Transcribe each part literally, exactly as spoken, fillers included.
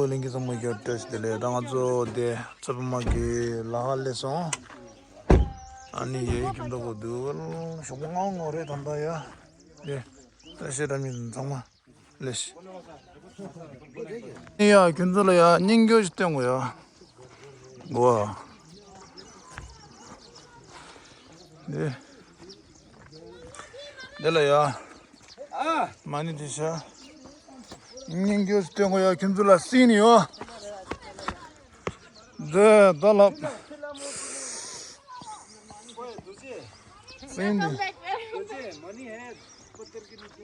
ལྷན་རྒྱས་ཚང་མ་ཡར་བཀྲ་ཤིས་བདེ་ལེགས། ད་ང་ཚོ་དེ་ཚོད་དཔག་མ་གི་ལ་ཧ་སླེབས་སོང་། ཨ་ནི་ཡའི་ཁྱིམ་ཐོག་གོ་འདུག་ཞོགས་པ་སྔ་ངོ་རེད་ད་ལྟ་ཡ། དེ་བཀྲ་ཤིས་ར་མི་ཚང་མ་ལེགས། ཨ་ནི་ཡ་ཁྱོད་ཚོ་ལ་ཡ་སྙིང་རྗེ་ཞིག་སྟོན་དགོས་ཡ། གོ་བ། དེ། དེ་ལ་ཡ། ཨ། མ་ཎི་དེ་ཤ། སྙིང་རྗེ་སྟོན་གོ་ཡ་ཁྱོད་ཚོ་ལ་སྲིད་ནི་ཡོ། དེ་ད་ལབ། སྲིད་ནི།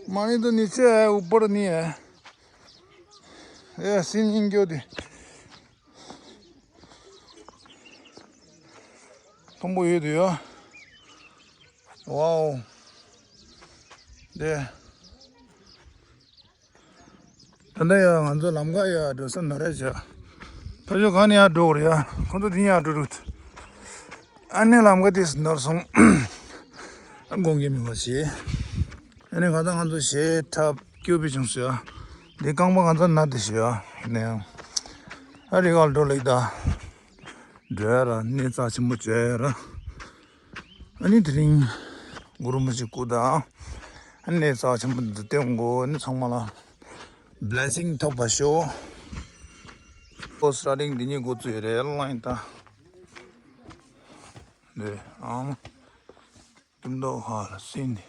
མ་ཎི་དེ་ནི་ཆེ་ཨུ་པར་ནི་ཨེ། ཨེ་སྲིད་སྙིང་རྗེ་དེ། མཐོན་པོ་ཡོད་དུ་ཡོད། ཝའོ། དེ། ད་ལྟ་ཡང་ང་ཚོ་ལམ་ཁ་ཡར་འགྲོ་ས་ནོར་རེད་བྱ། ཕ་ཕྱོགས་གང་ནས་ཡར་འགྲོ་དགོས་རེད་ཡ། ཁོ་ཚོ་དེ་ཡར་འགྲོ་འགྲོ། ཨ་ནི་ལམ་ཁ་དེ་ནོར་སོང་། དགོངས་འགལ་མི་བ་བྱེད། ཨ་ནི་ང་ཚོ་ང་ཚོ་གཞས་འཁྲབ་སྐྱོ་པོ་བྱུང་སོང་ཡ། འདི་རྐང་པ་ང་ཚོ་ན་དེ་ཞུ་ཡ། ནས་ཡང་། ཨ་རི་ག་ལ་འགྲོ་ལེགས་ད། འགྲོ་ཡ་ར་གནས་རྩ་ཆེན་པོ་བྱོས་ཡ་ར། ཨ་ནི་དེ་རིང་གུ་རུ་རིན་པོ་ཆེ་སྐུ་དང་། ཨ་ནི་གནས་རྩ་ཆེན་པོ་འདི་སྟོན་དགོས། ཨ་ནི་ཚང་མ་ལ་བླེ་སིང་ཐོབ་པ་ཤོག་ཨོ་སི་ཊ་ཊིང་འདི་གཉིས་འགོ་བཙུགས་ཡོད་རེད་ལ་ཡིན་ད། འདི་ཨང་། སྐྱིད་མདོག་ཧ་ལ་སྲིད་ནི།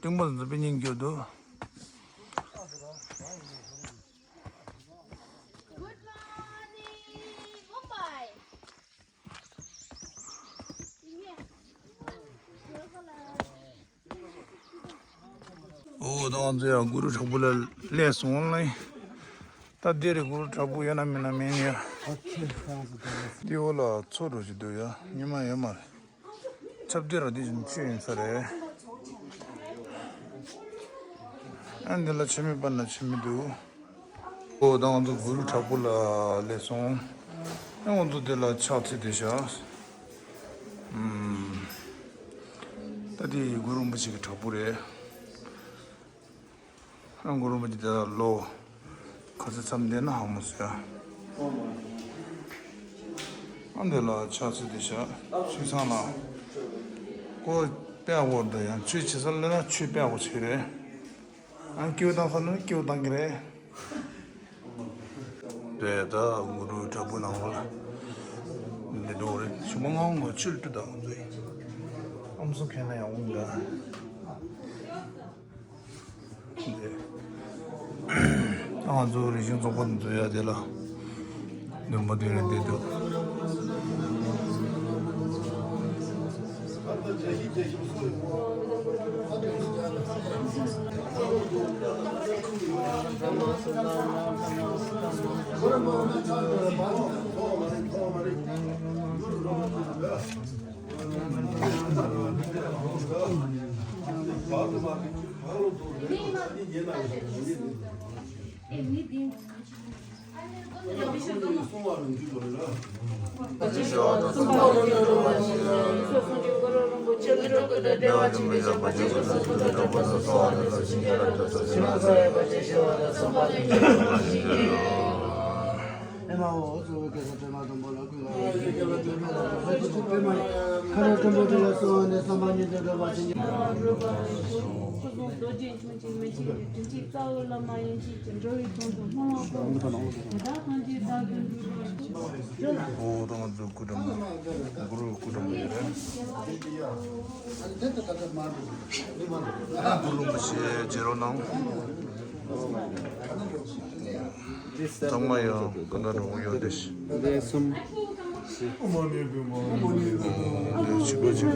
སྟོན་པ་མཛད་པའི་སྙིང་རྗེ་དུ། ཨོ་ད་ང་ཚོ་ཡང་གུ་རུ་བྲག་ཕུག་ལ་སླེབས་སོང་ལ། ད་འདིར་གུ་རུ་བྲག་ཕུག་ཡོད་ན་མེད་ན་མེད་ཡ། འདི་འོག་ལ་མཚོ་འགྲོ་བཞིན་འདུག་ཡ། ཉི་མ་ཡོད་མ་རེད། ཆབ་འདི་ར་འདི་བཞིན་ཆུ་ཡིན་ས་རེད། ཨ་འདི་ལ་ཆུ་མིག་པ་ན་ཆུ་མིག་འདུག་ཨོ་ད་ང་ཚོ་གུ་རུ་བྲག་ཕུག་ལ་སླེབས་སོང་། ཨ་ང་ཚོ་འདི་ལ་ཕྱག་འཚལ་བསྡད་ཤག་ཨམ། ད་འདི་གུ་རུ་རིན་པོ་ཆེ་གི་བྲག་ཕུག་རེད། ཨ་གུ་རུ་རིན་པོ་ཆེ་དེ་ལ་ལོ་ག་ཚོད་མཚམས་བསྡད་ན་ཧ་མ་སོ་ཡ། ཨ་འདི་ལ་ཕྱག་འཚལ་བསྡད་ཤག་ཆོས་ཚང་ལ། ཁོ་དཔེ་ཡག་པོ་འདུག་ཡང་ཆོས་བྱེད་ས་སླེབས་ན་ཆོས་དཔེ་ཡག་པོ་བྱེད་ཀྱི་རེད། ཨ་སྐྱིད་པོ་བཏང་ས་སླེབས་ན་སྐྱིད་པོ་བཏང་གི་རེད། དེ་ད་གུ་རུ་བྲག་ཕུག་ནང་ལ་འདི་འགྲོ་རེད། ཞུ་མ་ང་ངོ་ཆུ་ལ་ཏུ་དང་ཚོ་ཡིན། ཨམ་སྲུ་ཁྱེད་ན་ཡང་འོང་འདྲ། འདི། ང་ཚོ་རིག་གཞུང་ཚོགས་པ་འདི་ཚོ་ཡ་དེ་ལ་འདོན་པ་དེ་རེད་འདི་འདུག་ཨེ་མ་ཧོ། གཙོ་བོ་སྐལ་བཟང་སྒྲོལ་མ་སྡོང་པོ་ལ་ཀུན་དགའ་བོ། ཁ་རོག་སྤྲིན་པོ་དེ་ལ་སོང་བ་ནས་བསམ་པ་ཉིད་དུ་འགྲོ་བ་ཅན། སྐུ་གསུང་རྡོ་རྗེ་འཆང་ཆེན་མི་ཕྱེད་ཀྱི་དྲིན་ཅན་རྩ་བོ་བླ་མ་ཡན་ཆད་ཀྱི་འགྲོ་བའི་དོན་དུ་སྨོན་ལམ་བཏབ་དེ་དག་ཐམས་ཅད་བདག་གིས་འགྲུབ་པར་ཤོག་ཨོ་ད་ང་ཚོ་སྐུ་འགྲམ་གུ་རུ་སྐུ་འགྲམ་ཡོད་རེད། ཨ་ནི་དེ་ལྟ་ལྟ་མ་འགྲོ་གུ་རུ་རིན་པོ་ཆེ་མཇལ་རོགས་གནང་། ཚང་མ་ཡང་ཀུན་དགའ་འགྲོ་གི་ཡོད་དེ། ལས་གསུམ། འདི་ཕྱུ་པ་ཅིག་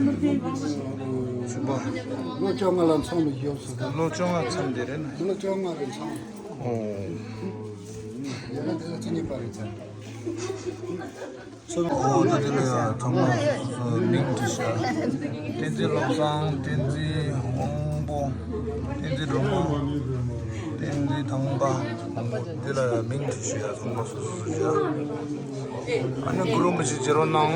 ཕྱུ་པ། ལོ་བཅོ་ལྔ་ལ་མཚམས་ལ་ཡོད་ཟེར། ལོ་བཅོ་ལྔ་མཚམས་དེ་རེད་ན། ལོ་བཅོ་ལྔ་རེད་མཚམས། ཨོ། ཡང་ན་དེ་ལ་ཚེ་གཉིས་པ་རེད་ཚེ། ཨོ་ད་དེ་ལ་ཡང་ཚང་མ་མིང་བྲིས་ཤག་བསྟན་འཛིན་བློ་བཟང་། བསྟན་འཛིན་དབང་པོ། བསྟན་འཛིན་སྒྲོལ་མ། བསྟན་འཛིན་ཐང་པ། དབང་པོ་འདི་ལ་ཡང་མིང་བྲིས་ཤག་ཚང་མ་སོ་སོ་སོ་ཤག་ཨ་ནི་གུ་རུ་རིན་པོ་ཆེ་མཇལ་རོགས་གནང་།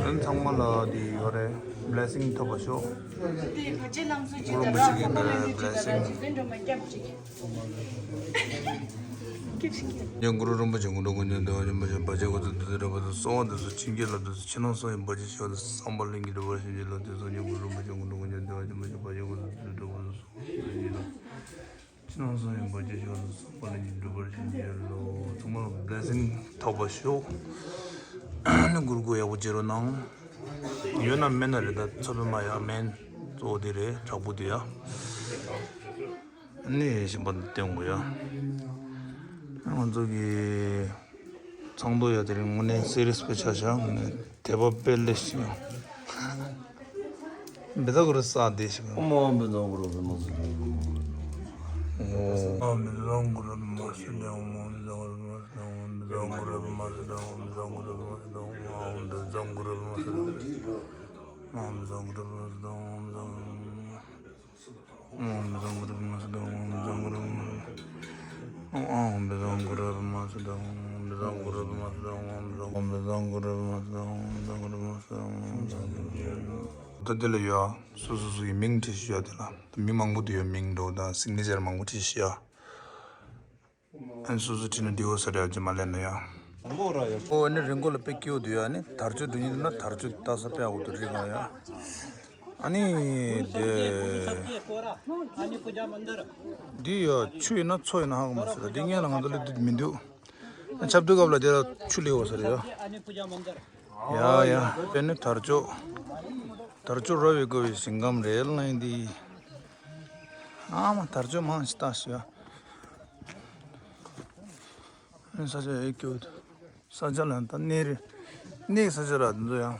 ཨ་ནི་ཚང་མ་ལ་འདི་ཡོད་རེད། བླ་སྲིན་ཐོབ་པར་ཤོག་དེ་ཕལ་ཆེར་ལམ་སྲོལ་ཅིག་དང་ར་ཁོ་མ་ལ་འདི་ཅིག་དང་ར་ཅིག་དེ་འགྲོ་མ་སྐྱབས་ཅིག་ཉན་གུ་རུ་རིན་པོ་ཆེ་སྐུ་མདོག་དཀོན་མཆོག་བདེ་བ་ཆེན་པོ་ཆེ་བ་ཅན་སྐུ་ཚེ་བདུད་རྩི་འདྲ་བ་དང་གསོལ་བ་འདེབས་སོ། བྱིན་གྱིས་བརླབ་ཏུ་གསོལ། ཕྱི་ནང་གསང་བའི་བར་ཆད་ཞི་བ་དང་། སངས་རྒྱས་པ་ལྷུན་གྱིས་གྲུབ་པར་བྱིན་གྱིས་བརླབ་ཏུ་གསོལ། ཉན་གུ་རུ་རིན་པོ་ཆེ་སྐུ་མདོག་དཀོན་མཆོག་བདེ་བ་ཆེན་པོ་ཆེ་བ་ཅན་སྐུ་ཚེ་བདུད་རྩི་འདྲ་བ་དང་གསོལ་བ་འདེབས་སོ། ཕྱི་ནང་གསང་བའི་བར་ཆད་ཞི་བ་དང་། སངས་རྒྱས་པ་ལྷུན་གྱིས་གྲུབ་པར་བྱིན་གྱིས་རློབས། ཚང་མ་ལ་བླ་སྲིན་ཐོབ་པར་ཤོག་ནི་གུར་གུ་ཡག་པོ་བྱེད་རོགས་གནང་། ཡོད་ན་མེད་ན་རེད། ད་ཚོད་དཔག་མ་ཡ་མེན། གཙོ་བོ་དེ་རེད། དྲག་པོ་དེ་ཡ། ནི་ཞིམ་པ་བསྟན་དགོས་ཡ། ང་ཚོ་གི་ཚོགས་འདུ་ཡ་དེ་རིང་དངོས་གནས་སི་རི་ཡས་པོ་ཆགས་ཤག་དངོས་གནས་དད་པ་དཔེ་ལེགས་ཤིག་ཡོད། བི་ཛ་གུ་རུ་ས་དེ་ཞིག་ཡོད། ཨོཾ་ཨཱཿཧཱུྃ་བི་ཛ་གུ་རུ་བི་མ་སུ་དྷཱུྃ། ཨོཾ་བི་ཛ་གུ་རུ་བི་མ་སུ་དྷཱུྃ། ཨོཾ་བི་ཛ་གུ་རུ་བི་མ་སུ་དྷཱུྃ། ཨོཾ་བི་ཛ་གུ་རུ་བི་མ་སུ་དྷཱུྃ། ཨོཾ་བི་ཛ་གུ་རུ་བི་མ་སུ་དྷཱུྃ། ཨོཾ་བི་ཛ་གུ་རུ་བི་མ་སུ་དྷཱུྃ། ཨོཾ་བི་ཛ་གུ་རུ་བི་མ་སུ་དྷཱུྃ། ཨོཾ་བི་ཛ་གུ་རུ་བི་མ་སུ་དྷཱུྃ། ཨོཾ་བི་ཛ་གུ་རུ་བི་མ་སུ་དྷཱུྃ། ཨོཾ་བི་ཛ་གུ་རུ་བི་མ་སུ་དྷཱུྃ། ཨོཾ་བི་ཛ་གུ་རུ་བི་མ་སུ་དྷཱུྃ། ཨོཾ་བི་ཛ་གུ་རུ་བི་མ་སུ་དྷཱུྃ། ཨོཾ་བི་ཛ་གུ་རུ་བི་མ་སུ་དྷཱུྃ། ཨོཾ་བི་ཛ་གུ་རུ་བི་མ་སུ་དྷཱུྃ། ད་དེ་ལ་ཡོད། སོ་སོ་སོ་ཡི་མིང་བྲིས་ཤིག་ཡོད། དེ་ལ་མི་མང་པོ་དེ་ཡོད། མིང་འགྲོ་དང་སིག་ནེ་ཅར་མང་པོ་བྲིས་ཤིག་ཡ། ཨན་སོ་སོ་ཁྲིད་ན་འགྲིག་གོ་ས་རེད། ཨ་ཅེ་མ་ལེན་ན་ཡ། ཨོ་ཨ་ནི་རི་མགོ་ལ་དཔེ་སྐྱིད་པོ་འདུག་ཡ། ཨ་ནི་དར་ལྕོག་འགྲོ་ཉིན་ན་དར་ལྕོག་ལྟ་ས་དཔེ་ཡག་པོ་འདུག་རི་སྒང་ཡ། ཨ་ནི་དེ་འདི་ཡ་ཆུ་ཡིན་ན་མཚོ་ཡིན་ན་ཧ་གོ་མ་སོང་། དེ་སྔོན་ལ་ང་ཚོ་སླེབས་དུས་མི་འདུག་ཆབ་མདོ་སྐབས་ལ་དེ་ལ་ཆུ་སླེབས་ཡོད་ས་རེད་ཡ། ཡ་ཡ་དཔེ་ནི་དར་ལྕོག་དར་ལྕོག་ར་བའི་ཀོ་བའི་ཞིང་ཁམས་རེད་ལ་ཡིན་དེ། ཨ་མ་དར་ལྕོག་མང་ཞིག་བཏང་ཞིག་ཡ། ཨ་ནི་ས་ཆ་ཡོད་ཀྱི་འདུག་ས་ཆ་ལ་ད་གནས་རི་གནས་ས་ཆ་ར་འདི་ཚོ་ཡང་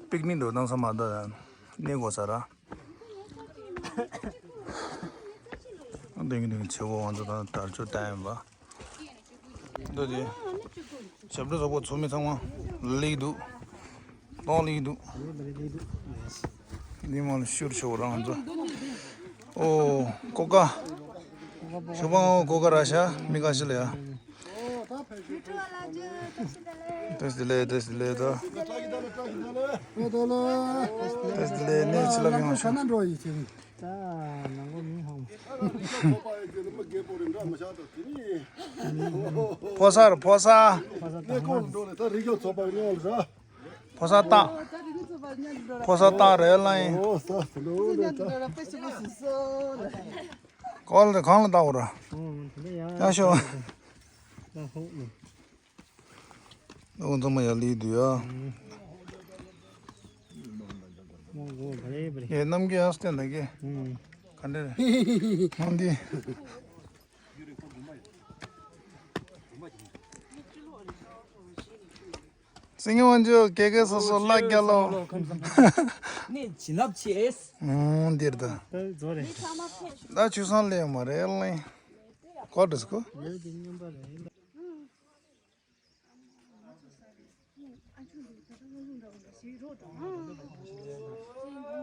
པིག་ནིག་འགྲོ་སྟངས་ས་མ་གཏོགས་ཡང་གནས་དགོས་ས་ར། ལྡིང་ལྡིང་བྱེད་དགོས། ང་ཚོ་ད་དར་ལྕོག་བཏང་ཡིན་པ། འདི་དེ་ཞབས་བྲོ་ཚོགས་པ་ཚོགས་མི་ཚང་མ་ལེགས་འདུག་གཏོང་ལེགས་འདུག་འདི་མ་ལ་ཤུར་ཤོར་རང་ཚོ། ཨོ་ཀོ་ཀ་ཞོགས་པ་ཀོ་ཀ་ར་ཤ་མི་ཁ་ཤི་ལ་ཡ། བཀྲ་ཤིས་བདེ་ལེགས། བཀྲ་ཤིས་བདེ་ལེགས། ད་བཀྲ་ཤིས་བདེ་ལེགས། གནས་ཆེ་ལ་མི་མང་ཤོག་ཕོ་གསར་ཕོ་གསར། ཕོ་གསར་སྟག་ཕོ་གསར་སྟག་རེད་ལ་ཡིན། ཀོ་ལ་གང་ལ་བཏགས་པ་ར། ཡག་ཤོས། ཨོ་ཚང་མ་ཡར་སླེབས་འདུག་ཡ། ཨེ་རྣམ་རྒྱལ་ཨ་སྟེ་ན་གི། ག་འདྲ་རེད། ཧང་གི། སེང་གེ་དབང་ཕྱུག་སྐད་སྐད་སོ་སོ་ལ་རྒྱ་ལོ། ནས་བྱིན་རླབས་ཆེ། ཨོ་འདིར་ད། ད་ཆུ་སྲང་ལས་མ་རེད་ལེ། གོ་འདྲ་སྐོ།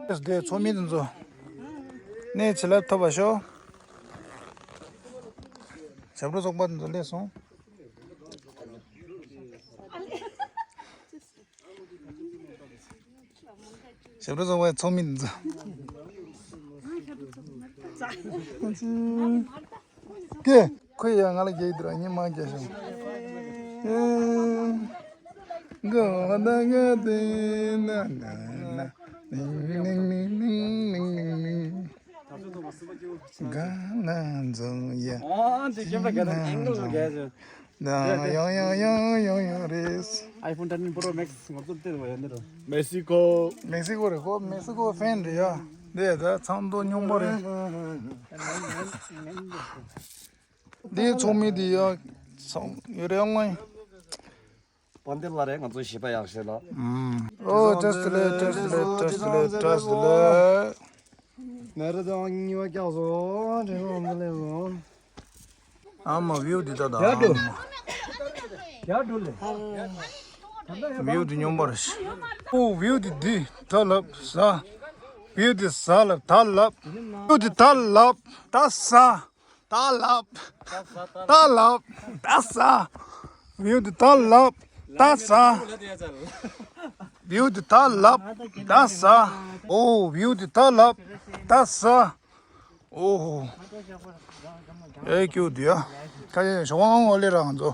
དེ་ཚོགས་མི་དེ་ཚོ་གནས་བྱིན་རླབས་ཐོབ་པ་ཤོག་ཞབས་བྲོ་ཚོགས་པ་དེ་ཚོ་སླེབས་སོང་། ཞབས་བྲོ་ཚོགས་པའི་ཚོགས་མི་འདི་ཚོ། ཀྱེ། ཁོས་ཡང་ང་ལ་རྒྱག་གི་འདུག་ཉི་མ་རྒྱག་བྱུང་། ཨེ། ག་ད་ག་དེ་ན་ན་ན། ནིང་ནིང་ནིང་ནིང་ནིང་ནིང་ནིང་། ག་ན་འཛོམས་ཡ། ཨོ་དེ་ཁྱོད་ལ་ག་ད་ཨེང་གལ་ལ་རྒྱག་བྱུང་། ཡང་ཡང་ཡང་ཡང་ཡང་རེད། ཨའི་ཕོན་ཐར་ཊིན་པོ་རོ་མེག་སི་ང་ཚོ་བལྟས་ཡོད་ནི་རེད། མེག་སི་ཀོ། མེག་སི་ཀོ་རེད་ཁོ། མེག་སི་ཀོ་ཕེན་རེད་ཡ། འདི་ད་ཚང་མདོག་སྙོམས་པོ་རེད། འདིའི་ཚོགས་མི་འདི་ཡ་ཚང་ཡོད་རེད་ཨང་ལ། པོ་འདི་ལ་རེད། ང་ཚོ་ཞིབ་པ་ཡག་ཤོས་ལ། ཨོ་བཀྲ་ཤིས་བདེ་ལེགས། བཀྲ་ཤིས་བདེ་ལེགས། བཀྲ་ཤིས་བདེ་ལེགས། བཀྲ་ཤིས་བདེ་ལེགས། མེ་རི་དང་གཉིས་པ་སྐྱག་བཟོ་དྲན་གོང་མ་ལས་བཟོ། ཨ་མ་བིའུ་འདི་ལྟ་དང་། ཡར་འགྲོ། ཡར་འགྲོ་ལེ། བིའུ་འདི་སྙོམས་པར་ཤི། ཨོ་བིའུ་འདི་འདི་ད་ལབ་ཟ། བིའུ་འདི་ཟ་ལབ་ད་ལབ། བིའུ་འདི་ད་ལབ་ད་ཟ། ད་ལབ། ད་ལབ། ད་ཟ། བིའུ་འདི་ད་ལབ། ད་ཟ། བིའུ་དེ་ད་ལབ་ད་ཟ། ཨོ་བིའུ་དེ་ད་ལབ་ད་ཟ། ཨོ་ཧོ། ཨེ་ཀྱུ་དེ་ཡ། ཁ་ཡེ་ཞོགས་ཨང་ཨོ་ལེ་ར་ང་ཚོ།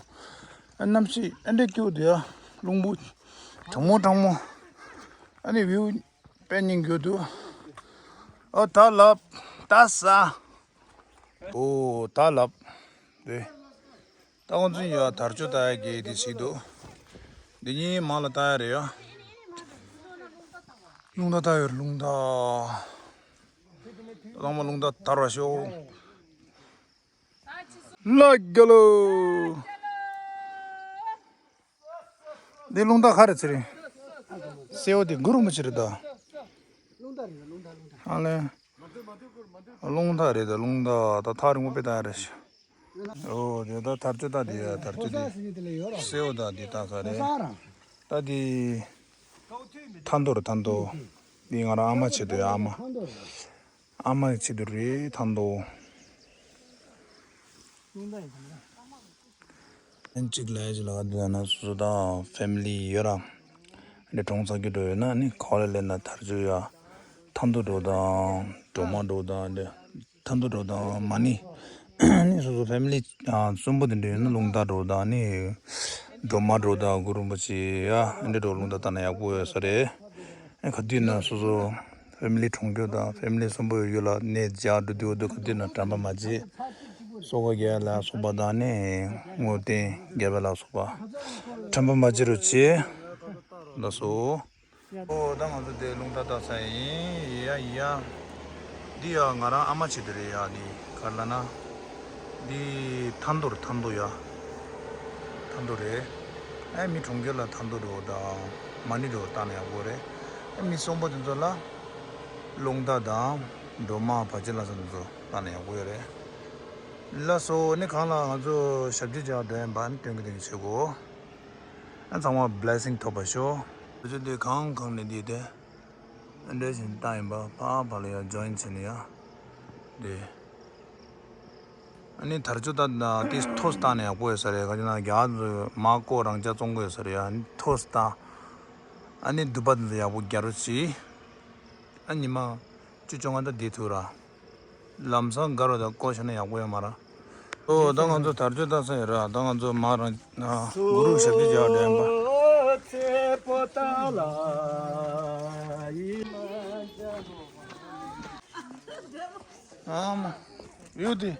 ཨ་གནམ་གཤིས་ཨེ་འདྲ་ཀྱུ་དེ་ཡ། རླུང་བུ་གྲང་མོ་གྲང་མོ། ཨ་ནི་བིའུ་དཔེ་སྙིང་རྗེ་འདུག་ཨོ་ད་ལབ་ད་ཟ། ཨོ་ད་ལབ། དེ། ད་ཁོང་ཚོ་ཡ་དར་ལྕོག་ལྟ་ཡ་གི་དེ་ཞིག་འདུག་འདི་གཉིས་མ་ལ་ལྟ་ཡ་རེད་ཡ། རླུང་རྟ་ལྟ་ཡོད་རླུང་རྟ། ཚང་མ་རླུང་རྟ་དར་བ་ཤོག་ལ་རྒྱ་ལོ། འདི་རླུང་རྟ་ག་རེ་ཚེ་རིང་། སེའུ་དེ་གུ་རུ་མི་ཆེ་རེད་ད། ཨ་ལེ། རླུང་རྟ་རེད་ད་རླུང་རྟ་ད་ཐག་རིང་པོ་དཔེ་ལྟ་ཡ་རེད་ཤག་ཨོ་དེ་ད་དར་ལྕོག་ད་དེ་ཡ་དར་ལྕོག་དེ། སེའུ་ད་དེ་ད་ག་རེད། ད་དེ། ཐ་མདོ་རེད་ཐ་མདོ། འདི་ང་རང་ཨ་མ་ཆེད་དུ་ཡ་ཨ་མ། ཨ་མ་ཆེད་དུ་རེད་ཐ་མདོ། ཨན་གཅིག་ལས་ཀྱི་ལ་འདི་ན་སོ་སོ་དང་ཕེ་མི་ལི་ཡོད་ར། འདི་གྲོང་ཚོ་གི་འགྲོ་ཡོད་ན་ནི་ཁོ་ལ་ལས་ན་དར་རྒྱུ་ཡ། ཐང་དུ་འགྲོ་དང་སྒྲོལ་མ་འགྲོ་དང་འདི་ཐང་དུ་འགྲོ་དང་མ་ནི། ནི་སོ་སོ་ཕེ་མི་ལི་གསུམ་པོ་དེ་འདྲ་ཡོད་ན་རླུང་རྟ་འགྲོ་དང་ནི། སྒྲོལ་མ་འགྲོ་དང་གུ་རུ་རིན་པོ་ཆེ་ཡ་འདི་འགྲོ་རླུང་རྟ་བཏང་ན་ཡག་པོ་ཡོད་ས་རེད། ཨེ་ག་དུས་ན་སོ་སོ་ཕེ་མི་ལི་གྲོང་ཁྱེར་དང་ཕེ་མི་ལི་གསུམ་པོ་ཡོད་ཡོད་ལ་གནས་མཇལ་འགྲོ་དུས་འོ་དུ་ག་དུས་ན་དྲན་པ་མ་བརྗེད། སོ་ག་རྒྱལ་ལ་སོགས་པ་དང་ནི་བསྔོ་རྟེན་རྒྱལ་བ་ལ་སོགས་པ་དྲན་པ་མ་བརྗེད་རོགས་བྱེད། ལགས་སོ། ཨོ་ད་ང་ཚོ་དེ་རླུང་རྟ་བཏང་ས་ཡིན་ཡ་ཡ། འདི་ཡ་ང་རང་ཨ་མ་བྱེད་དུ་རེད་ཡ་འདི་ག་རེ་ལབ་ན། འདི་ཐང་རྡོ་རེད་ཐང་རྡོ་ཡ། ཐང་རྡོ་རེད། ཨེ་མི་གྲོང་ཁྱེར་ལ་ཐང་རྡོ་འགྲོ་དང་མ་ཎི་འགྲོ་བཏང་ན་ཡག་པོ་རེད། ཨེ་མི་གསོན་པོ་དེ་ཚོ་ལ་རླུང་རྟ་དང་སྒྲོལ་མ་བ་ཅི་ལ་སོགས་དེ་ཚོ་བཏང་ན་ཡག་པོ་ཡོད་རེད། ལགས་སོ་ནི་གང་ལ་ང་ཚོ་ཞབས་ཕྱི་བྱ་འགྲོ་ཡན་པ་ནི་སྟོན་གི་དེ་གི་བྱེད་དགོས། ཨ་ཚང་མ་blessing་ཐོབ་པ་ཤོག་ཨ་ཅོ་དེ་གང་གང་ནས་དེ་དེ། འདྲ་བཞིན་བཏང་ཡིན་པ་ཕ་ཕ་ལ་ཡ་join་བྱས་ནས་ཡ། དེ། ཨ་ནི་དར་ལྕོག་ད་དེ་ཐོས་བཏང་ནས་ཡག་པོ་ཡོད་ས་རེད་ག་ཅི་ན་རྒྱ་ཚོ་མ་ཀོ་རང་ཅག་བཙོང་དགོས་ཡོད་ས་རེད་ཡ་ཐོས་བཏང་། ཨ་ནི་དུ་པ་དེ་ཚོ་ཡག་པོ་རྒྱག་རོགས་གྱིས། ཨ་ཉི་མ། བཅུ་བཅོ་ལྔ་ད་བསྡད་ཐུབ་ར། ལམ་སང་དགའ་རོགས་དང་བསྐོ་བྱས་ན་ཡག་པོ་ཡོད་མ་ར། ཨོ་ད་ང་ཚོ་དར་ལྕོག་བཏང་ས་ཡོད་ར་ད་ང་ཚོ་མ་རང་ན་གུ་རུ་ཞབས་ཕྱི་བྱ་བ་འདྲ་ཡིན་པ། ཨ་མ། ཡོད་དེ།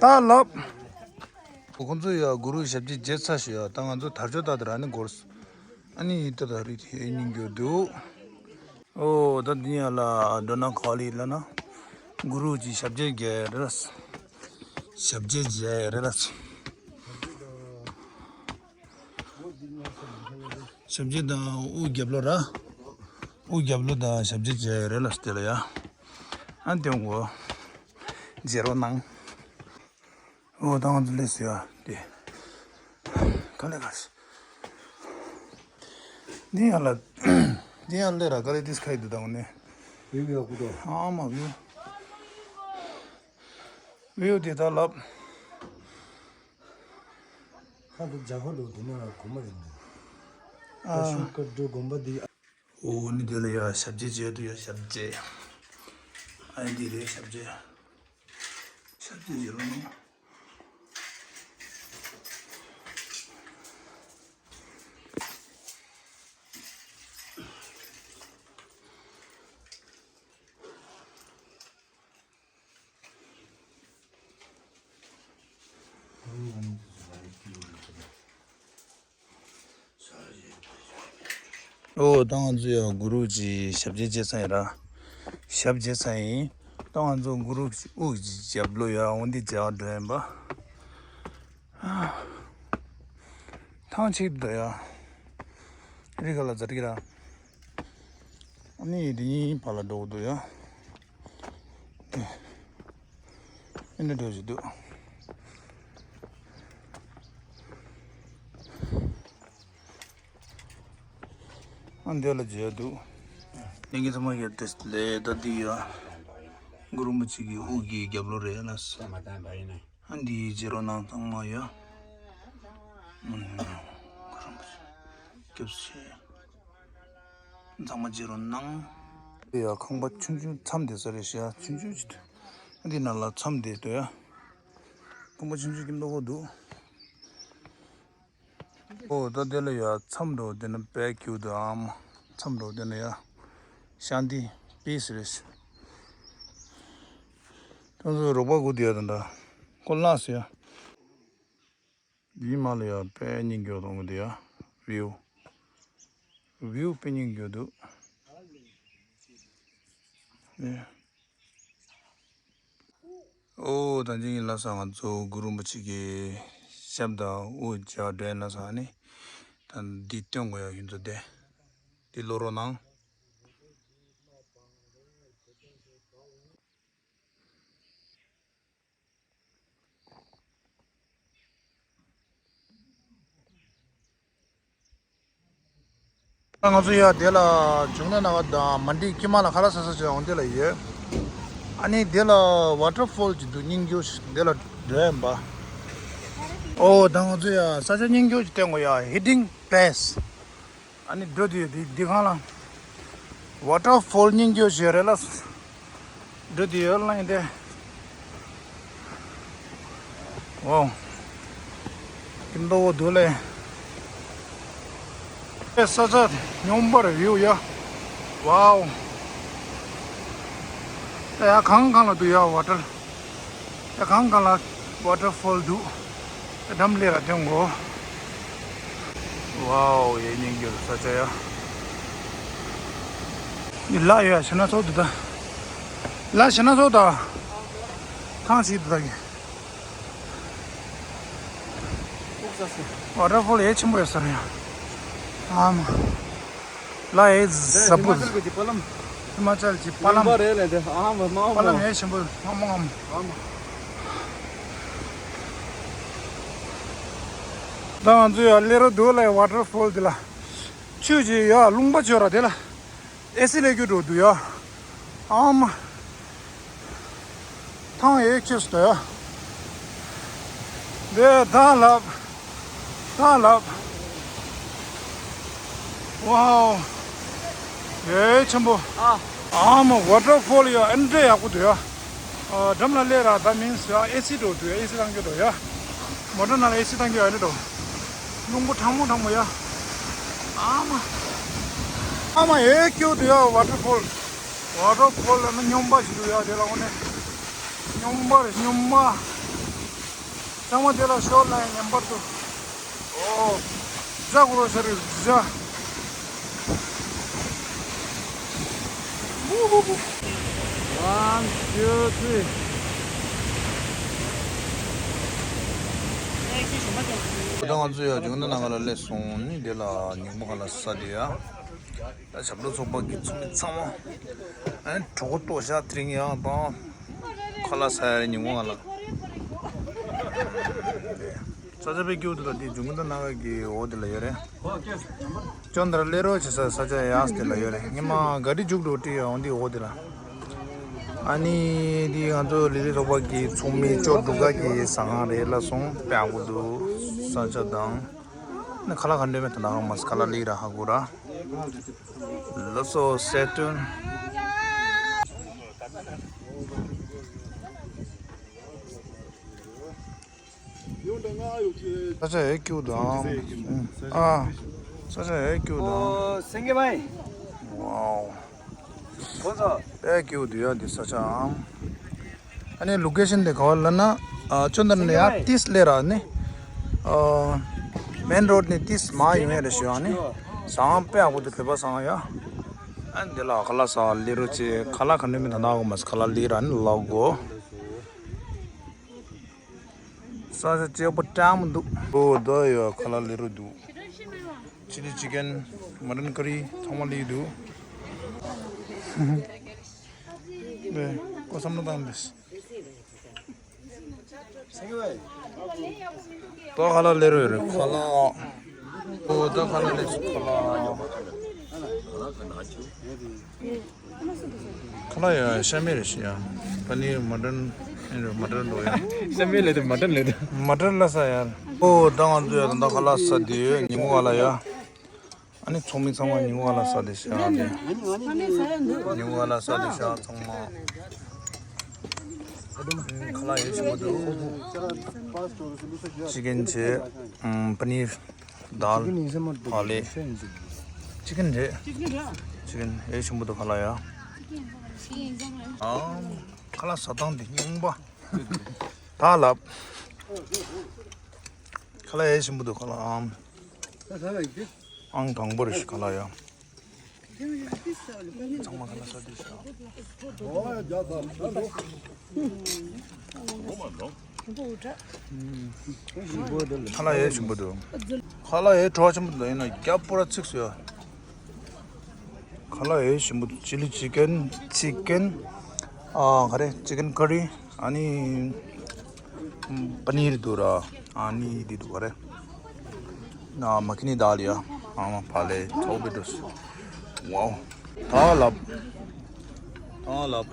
ད་ལབ། ཁོང་ཚོ་ཡ་གུ་རུ་ཞབས་ཕྱི་བྱེད་ཚར་ཞུ་ཡ་ད་ང་ཚོ་དར་ལྕོག་བཏང་དེ་ར་ནི་འགོར། ཨ་ནི་ཡིད་ད་ད་རིག་ཡིད་སྙིང་རྗེ་འདུག་ཨོ་ད་འདི་ཡ་ལ་འགྲོ་ན་ག་ལི་ལ་ན། གུ་རུ་གྱི་ཞབས་རྗེས་རྒྱལ་རེད་ལ། ཞབས་རྗེས་རྒྱལ་རེད་ལ། ཞབས་རྗེས་དང་དབུ་རྒྱབ་ལོ་ར། དབུ་རྒྱབ་ལོ་དང་ཞབས་རྗེས་རྒྱལ་རེད་ལ་སྟེ་ལ་ཡ། ཨ་འདེམ་གོ། མཇལ་རོགས་གནང་། ཨོ་ད་ང་ཚོ་སླེབས་སོང་ཡ་དེ། ག་ལེ་ག་ལེ། འདི་ཡང་ལ། འདི་ཡང་སླེབས་ར་ག་ལེ་དིས་ཁ་ཡི་དུ་དང་ནི། བིའུ་ཡག་པོ་འདུག་ཨ་མ་བིའུ། བིའུ་དེ་ད་ལབ། ཁ་དུ་རྒྱ་གར་འགྲོ་དེ་ནས་གོ་མ་རེད་འདུག་ཨ། ད་ཤུག་ཀར་འགྲོ་དགོན་པ་འདི། འོ་ནི་དེ་ལ་ཡ་ཞབས་རྗེས་བྱས་འདུག་ཡ་ཞབས་རྗེས། ཨ་ནི་འདི་རེད་ཞབས་རྗེས། ཞབས་རྗེས་བྱེད་རོགས་གནང་། ཨོ་ད་ང་ཚོ་ཡང་གུ་རུ་གྱི་ཞབས་རྗེས་རྗེས་ཚང་ཡིན་ར། ཞབས་རྗེས་ཚང་ཡིན། ད་ང་ཚོ་གུ་རུ་གྱི་དབུ་གི་རྒྱབ་ལོ་ཡ་འོ་འདི་མཇལ་འགྲོ་ཡིན་པ། ཐང་ཆད་འདུག་ཡ། རི་ཁ་ལ་ཛར་གི་ར། ཨ་ནི་དེ་གཉིས་བར་ལ་འགྲོ་གི་འདུག་ཡ། ཨེ་འདྲ་འགྲོ་བཞིན་འདུག་ཨ་འདི་ལ་མཇལ་འདུག་ལྷན་རྒྱས་ཚང་མ་ཡ་དེ་ལས་ད་འདི་ཡ། གུ་རུ་རིན་པོ་ཆེ་གི་དབུ་གི་རྒྱབ་ལོགས་རེད་ལ། ཨ་འདི་མཇལ་རོགས་གནང་ཚང་མ་ཡ། གུ་རུ་རིན་པོ་ཆེ། སྐྱབས་རྗེ། ཚང་མ་བརྗེ་རོགས་གནང་། དེ་ཡ་ཁང་པ་ཆུང་ཆུང་མཚམས་དེ་ས་རེད་ཤག་ཆུང་ཆུང་ཅིག་འདུག་འདི་ནང་ལ་མཚམས་དེ་འདུག་ཡ། ཁང་པ་ཆུང་ཆུང་ཀིམ་ཏོ་ཧོ་འདུག་ཨོ་ད་དེ་ལ་ཡ་མཚམས་འགྲོ་དེ་ན་བེ་ཀྱུ་དུ་ཨམ། མཚམས་འགྲོ་དེ་ན་ཡ་ཤཱན་ཏི་པིས་རེད། ཁྱོད་ཚོ་རོགས་པ་དགོས་དེ་ཡ་ད་ད་ཁོ་ལགས་སུ་ཡ། འདིའི་མ་ལ་ཡ་དཔེ་སྙིང་རྗེ་གཏོང་གི་འདུག་ཡ། བིའུ། བིའུ་དཔེ་སྙིང་རྗེ་འདུག་ཨེ། ཨོ་ད་ཅི་ཡིན་ལ་ས་ང་ཚོ་གུ་རུ་རིན་པོ་ཆེ་གི་ཞབས་དང་དབུ་བྱ་བྲལ་ལ་ས་ནི། ད་འདི་སྟོན་དགོས་ཡ་ཡིན་ཚོ་དེ། འདི་ལོ་རོ་ནང་། ང་ཚོ་ཡ་དེ་ལ་འབྱུང་གནས་ནང་དང་མན་ཌི་དཀྱིལ་མ་ལ་ཁ་ལག་ཟ་ས་ཅིག་འོང་དེ་ལ་ཡོད། ཨ་ནི་དེ་ལ་ཝ་ཊར་ཕོལ་ཅིག་འདུག་སྙིང་རྗེ་ཞིག་དེ་ལ་འགྲོ་ཡིན་པ། ཨོ་ད་ང་ཚོ་ཡ་ས་ཆ་སྙིང་རྗེ་ཞིག་བསྟན་དགོས་ཡ་ཧི་ཌིང་པེ་ལེ་སི། ཨ་ནི་འགྲོ་དུས་འདི་འདི་གང་ལ། ཝ་ཊར་ཕོལ་སྙིང་རྗེ་ཞིག་རེད་ལ། འགྲོ་དུས་ཡོད་ལ་ཡིན་ཏེ། ཝའོ། ཀིམ་ཏོ་བོ་འདུག་ལེ། ཨེ་ས་ཆ་སྙོམས་པར་ཡོད་ཡ། ཝའོ། ད་ཡ་གང་གང་ལ་འདུག་ཡ་ཝ་ཊར། ད་གང་གང་ལ་ཝ་ཊར་ཕོལ་འདུག་ད་འགྲམ་ལས་ར་ཐོན་གོ། ཝའོ་ཡེ་སྙིང་རྗེ་ས་ཆ་ཡ། འདི་ལ་ཡོད་ཞེ་ན་ཚོགས་འདུག་ད། ལ་ཞེ་ན་ཚོགས་ད། ཐང་ཞིག་འདུག་ད་གི། ཝ་ཊར་ཕོལ་ཡེ་ཆེན་པོ་ཡོད་ས་རེད་ཡ། ཨ་མ། ལ་ཨེ་ཟབ་པོ། ཧི་མ་ཅལ་གྱི་པ་ལམ། ཧི་མ་ཅལ་གྱི་པ་ལམ། རེད་ལས་དེ་ཨ་མ་མ་པ་ལམ་ཨེ་ཆེན་པོ་མ་མ་ཨམ། ད་ང་ཚོ་ཡ་སླེབས་རོགས་འདུག་ལ་ཝ་ཊར་ཕོལ་དེ་ལ། ཆུ་ཅིག་ཡ་རླུང་པ་ཆོ་ར་དེ་ལ། ཨེ་སི་ལས་རྒྱུ་འགྲོ་འདུག་ཡ། ཨ་མ། ཐང་ཡེ་ཁྱོད་སྟོད། འདི་ད་ལབ། ད་ལབ། ཝའོ། ཡེ་ཆེན་པོ། ཨ། ཨ་མ་ཝ་ཊར་ཕོལ་ཡ་ཨེ་འདྲ་ཡག་པོ་འདུག་ཡ། ཨ་འགྲམ་ལ་སླེབས་ར་ད་མིན་ཟེར་ཨེ་སི་འགྲོ་འདུག་ཡ་ཨེ་སི་བཏང་རྒྱུ་འགྲོ་ཡ། མོ་ཊ་ནང་ལ་ཨེ་སི་བཏང་རྒྱུ་ཨེ་འདྲ་འགྲོ། རླུང་བུ་གྲང་མོ་གྲང་མོ་ཡ། ཨ་མ། ཨ་མ་ཡེ་ཁྱོད་འདུག་ཡ་ཝ་ཊར་ཕོལ། ཝ་ཊར་ཕོལ་ལ་ནི་སྙོམས་པ་ཞིག་འདུག་ཡ་དེ་ལ་འོ་ནས། སྙོམས་པ་རེད་སྙོམས་པ། ཚང་མ་དེ་ལ་ཤོར་ན་ཡང་ངན་པར་འདུག་ཨོ། ཇ་གོ་རོ་ཤ་རེད་ཇ། One, two, three. ད་ང་ཚོ་ཡ་འབྱུང་གནས་ནང་ལ་སླེབས་སོང་ནི་དེ་ལ་ཉིན་མོ་ག་ལ་ས་དེ་ཡ། ད་ཞབས་བྲོ་ཚོགས་པ་གི་ཚོགས་མི་ཚང་མ། ཨ་ནི་གྲོད་ཁོག་ལྟོགས་ཤག་དེ་རིང་ཡང་དང་། ཁ་ལག་ཟ་ཡ་རེད་ཉིན་མོ་ང་ལ། ས་ཆ་དཔེ་སྐྱིད་པོ་འདུག་ད་འདི་འབྱུང་གནས་ནང་གི་འོག་དེ་ལ་ཡོད་རེད། ཅོན་དར་སླེབས་རོགས་བྱེད་ས་ས་ཆ་ཡག་དེ་ལ་ཡོད་རེད། ཉི་མ་ག་རེ་རྒྱུགས་འགྲོ་དྲི་ཡོང་འདི་འོག་དེ་ལ། ཨ་ནི་འདི་ང་ཚོ་ལི་ལི་ཚོགས་པ་གི་ཚོགས་མི་ཅོ་འབྲུག་དགའ་གི་ཟ་ཁང་རེད་ལ་སོང་དཔེ་ཡག་པོ་འདུག་ས་ཆ་དང་། ནི་ཁ་ལག་ག་འདྲ་མེད་ད་ན་ཧ་མ་སི་ཁ་ལག་ལི་ར་ཧ་གོ་ར། ལགས་སོ་སེ་ཏུན། ས་ཆ་ཡེ་སྐྱིད་པོ་འདུག་ཨང་། ཨ། ས་ཆ་ཡེ་སྐྱིད་པོ་འདུག་ཨང་། སེང་གེ་མ་ཡིན། ཝའོ། ཁོ་ཚོ། ཡེ་སྐྱིད་པོ་འདུག་ཡ་འདི་ས་ཆ་ཨང་། ཨ་ནི་ལོ་ཀེ་ཤན་དེ་ག་བ་ལབ་ན། ཨ་ཅོ་འདི་ནས་ཡ་ཏིས་སླེབས་ར་ནི། ཨ་མེན་རོ་ཌི་ནས་ཏིས་མར་ཡོང་ཡ་རེད་ཞུ་ཨ་ནི། ཟ་ཁང་དཔེ་ཡག་པོ་འདུག་བོད་པ་ཟ་ཁང་ཡ། ཨ་འདི་ལ་ཁ་ལག་ཟ་སླེབས་རོགས་བྱེད་ཁ་ལག་ག་འདྲ་མེད་ད་ན་གོ་མ་ཁ་ལག་ལི་ར་ནི་ལ་གོ། ས་ཆ་སྐྱིད་པོ་སྤྲང་མོ་འདུག་ཨོ་ད་ཡ་ཁ་ལག་ལི་རུ་འདུག་ཆི་ལི་ཅི་ཀན། མ་ཊན་ཀ་རི་ཚང་མ་ལི་འདུག་ལེ། ཁོ་བསམ་བློ་བཏང་འདི། ད་ཁ་ལག་ལི་རུ་རེད་ཁ་ལག་ཨོ་ད་ཁ་ལག་ལི་ཁ་ལག་ཡོད། ཁ་ལག་ཡ་ཤ་མེད་རེད་ཤི་ཡ། པ་ནིར་མ་ཊན་ཨེ་རེད་མ་ཊན་འགྲོ་ཡ། ཤ་མེད་ལེ་དེ་མ་ཊན་ལེ་དེ། མ་ཊན་ལ་ས་ཡ། ཨོ་ད་ང་ཚོ་ཡ་ད་ད་ཁ་ལག་ས་དེ་ཉིན་མོ་ག་ལ་ཡ། ཨ་ནི་ཚོགས་མི་ཚང་མ་ཉིན་གུང་ལ་ས་དེ་ཤ་དེ། ཉིན་གུང་ལ་ས་དེ་ཤ་ཚང་མ། ཁ་ལག་ཡེ་ཞིམ་པོ་འདུག་ཅི་ཀན་བྱས། ཨམ། པ་ནིར། དཱལ། ཕ་ལེ། ཅི་ཀན་རེད། ཅི་ཀན་ཡེ་ཞིམ་པོ་འདུག་ཁ་ལག་ཡ། ཨམ། ཁ་ལག་ཟ་སྟངས་འདི་རྙིང་པ། ད་ལབ། ཁ་ལག་ཡེ་ཞིམ་པོ་འདུག་ཁ་ལག་ཨམ། ཨང་དང་པོ་རེད་ཤག་ཁ་ལག་ཡ། ཚང་མ་ཁ་ལག་ཟ་དུས་ཤག་ཁ་ལག་ཡེ་ཞིམ་པོ་འདུག་ཁ་ལག་ཡེ་བྲོ་བ་ཆེན་པོ་འདུག་ཡིན་ན་རྒྱ་པོ་ར་ཚིགས་སུ་ཡ། ཁ་ལག་ཡེ་ཞིམ་པོ་འདུག་ཅི་ལི་ཅི་ཀན། ཅི་ཀན། ཨ། ག་རེ། ཅི་ཀན་ཀ་རི། ཨ་ནི། པ་ནིར་འདུག་ར། ཨ་ནི་འདི་འདུག་ག་རེ། ཨ། མ་ཁི་ནི་དཱལ་ཡ། ཨ་མ་ཕ་ལེ་ཚོགས་པའི་འགྲོ་སོང་། ཝའོ། ད་ལབ། ད་ལབ།